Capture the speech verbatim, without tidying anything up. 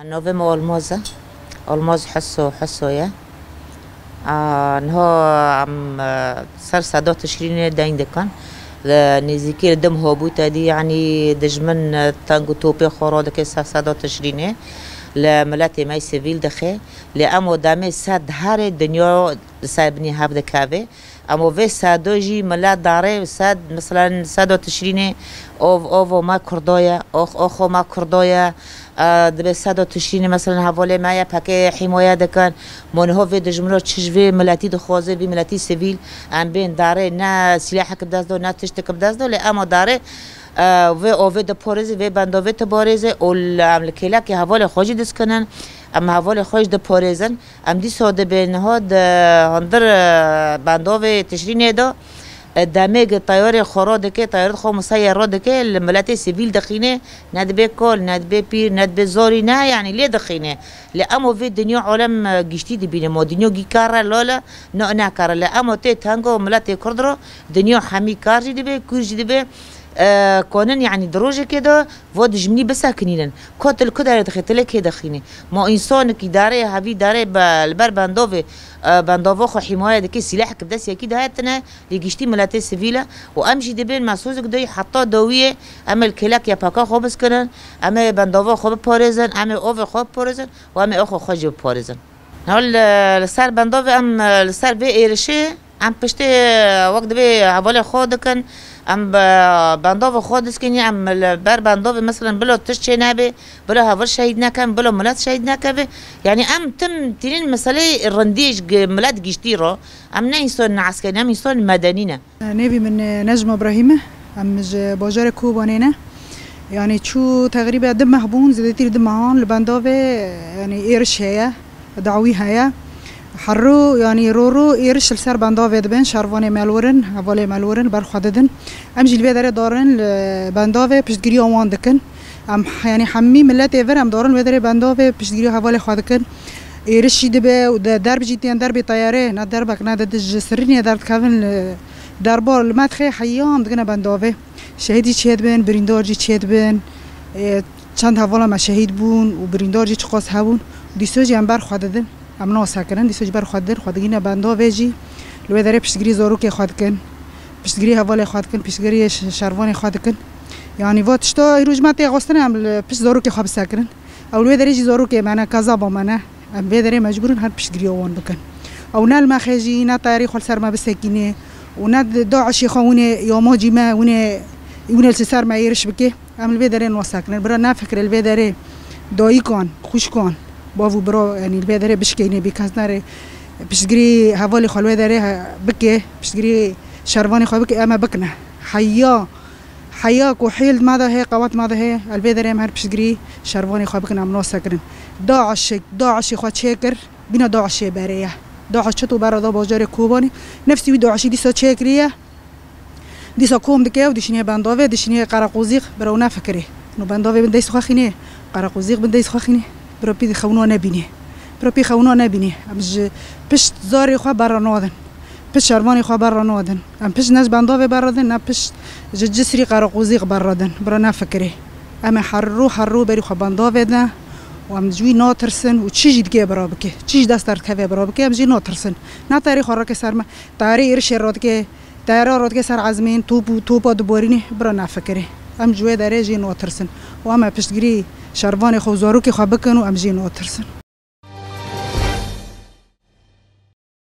Navê min Olmaz e. Olmaz Heso, Heso ye. A, niha em, e, ser seda Tişrînê deyn dikin. Li nêzîkî li Dim Hobû te dî, yanî dijmin, e, teng û topê xwe radike ser seda Tişrînê. Li miletê me sivîl dixe. Lê em o demê sed herê dinya li ser binî hev dikeve. Ema vê sedo jî milet dare sed, meselen sedo Tişrînê, ov, ovo me Kurdo ye, ox, oxo me Kurdo ye, e, dibê sedo Tişrînê, meselen hevalê me ye, pekê hîmaye dikin. Ma niha vê dijmino çi ji vê miletî dixwaze, vî miletî sivîl, em bên dare ne sîlehek bi dest do, ne tiştek bi dest do, lê ema dare, e, vê ovê diparêze, vê bendovê diparêze û li, em li kêlekê hevalê xwe jî diskinin, em hevalê xwe jî diparêzin. Em dîsa dibê niha di hundir, e, bendovê Tişrînê de, e, demê ki teyarê xwe radike, teyarê xwe museye radike, li miletê sivîl dixîne, ne dibê kal, ne dibê pîr, ne dibê zarî, ne, yanî lê dixîne. Lê emo vê dinya alem, e, giştî dibîne, ma dinya gî kar re lale, ne, ne kar re. Lê emo tê tengo miletê Kurd re, dinya hemî kar jî dibê, kûr jî dibê, e, konin, yanî di rojekê de, va dijminî bisekinînin. Ka tu li ku derê dixî, tu lê kê dixînî? Ma însanekî darê hevî darê be-, li ber bendovê, e, bendova xwe hîmaye dike, sîlehek bi dest yekî de heye tune, lê giştî miletê sivîl e. Û em jî dibên mesûzik de heta dawiyê, em ê li kêlek yepaka xwe biskinin, em ê bendova xwe biparêzin, em ê ovê xwe biparêzin û em ê oxê xwe jî biparêzin. Hol, e, li ser bendovê em, e, li ser vê êrişê em piştê, e, wek divê hevalê xwe dikin, em be, bendovê xwe diskînî, em li ber bendovê, meselen, bilo tişt çê nebe, bilo heval şehîd neke, bilo milet şehîd nekeve. Yanî em tim tînin meseleyê rindî ji gi-, milet giştî ro. Em ne însan eskerî ne, em însan medenî ne. Nêvî min, e, Necma Brahîm e. Em ji bajarê Kobanê ne. Yanî çû teqrîbe du meh bûn, zêdetir du mehan li bendavê, yanî êriş heye, dawî heye. Herû, yanî roro êriş li ser bendavê dibin, şervanê me li wir in, hevalê me li wir in, ber xwe didin. Em jî li vê derê darin li bendavê piştgiriya wan dikin. Em, yanî hemî miletê vir em darin li vê derê bendavê piştgiriya hevalê xwe dikin. Êriş jî dibe û de-, derb jî tên derbê teyarê, ne derbek ne de ji sirînê derdikevin li Derbar li me dixê heya em digine bendavê. Şehîd jî çêdibin, birîndar jî çêdibin. Ê, çend hevala me şehîd bûn û birîndar jî çiqas hebûn. Dîsa jî em ber xwe didin. Em nas sekirin, dîsa jî ber xwe didin. Xwe digîne bendavê jî. Li wê derê piştgirî zarokê xwe dikin. Piştgirî hevalê xwe dikin, piştgirî ş-, şervanê xwe dikin. Yanî va tişta îro ji me tê xwestin em li pişt zarokê xwe bisekirin. Ew li wê derê jî zarokê me ne, kezaba me ne. Em vê derê mecbûr in her piştgiriya wan bikin. Ew ne li me xêjî, ne tayarî xwe li ser me bisekînê û ne di-, DAIŞê xwe winê yamacî me, winê, winê li ser me êriş bike. Em li vê derê nas sekirin. Bira nefikire li vê derê dayikan, xwişkan, bav û bira, yanî li vê derê bişkeyne, bê kes nere piştgirî hevalê xwe li wê derê he-, bike, piştgirî şervanê xwe bike, em ê bikine. Heya Heya ku hêl me de heye, qewet me de heye, li vê derê em her piştgirî şervanê xwe bikin, em nas sekirin. DAIŞ, DAIŞê xwe çêkir, bîna DAIŞê berê ye. DAIŞ çito bera da bajarê Kobanê. Nefsî wî DAIŞî dîsa çêkiriye. Dîsa kom dike û dişînê bendavê, dişînê Qereqozîq, bira û nefikirê. No bendavê bin dest xwe xînê, Qereqozîq bin dest xwe xînê. Bira pî xewna nebînê. Bira pî xewna nebînê. Em ji pişt zarê xwe berre nadin. Pişt şervanê xwe berre nadin. Em pişt ne ji bendavê berre din, ne pişt ji cisrî Qereqozîq berre din. Bira nefikirê. Em ê her rû, her rû berî xwe bendavê de û em ji wî natirsin û çi jî dike bira bike. Çi jî dest derdikeve bira bike, em jî natirsin. Ne tayarê xwe rake ser me. Tayarê êrişê radike, tayara radike ser ezmên, top û topa diborîne, bira nefikirê. Em ji wê derê jî natirsin. Û em ê piştgirî şervanê xwe û zarokê xwe bikin û em jî natirsin.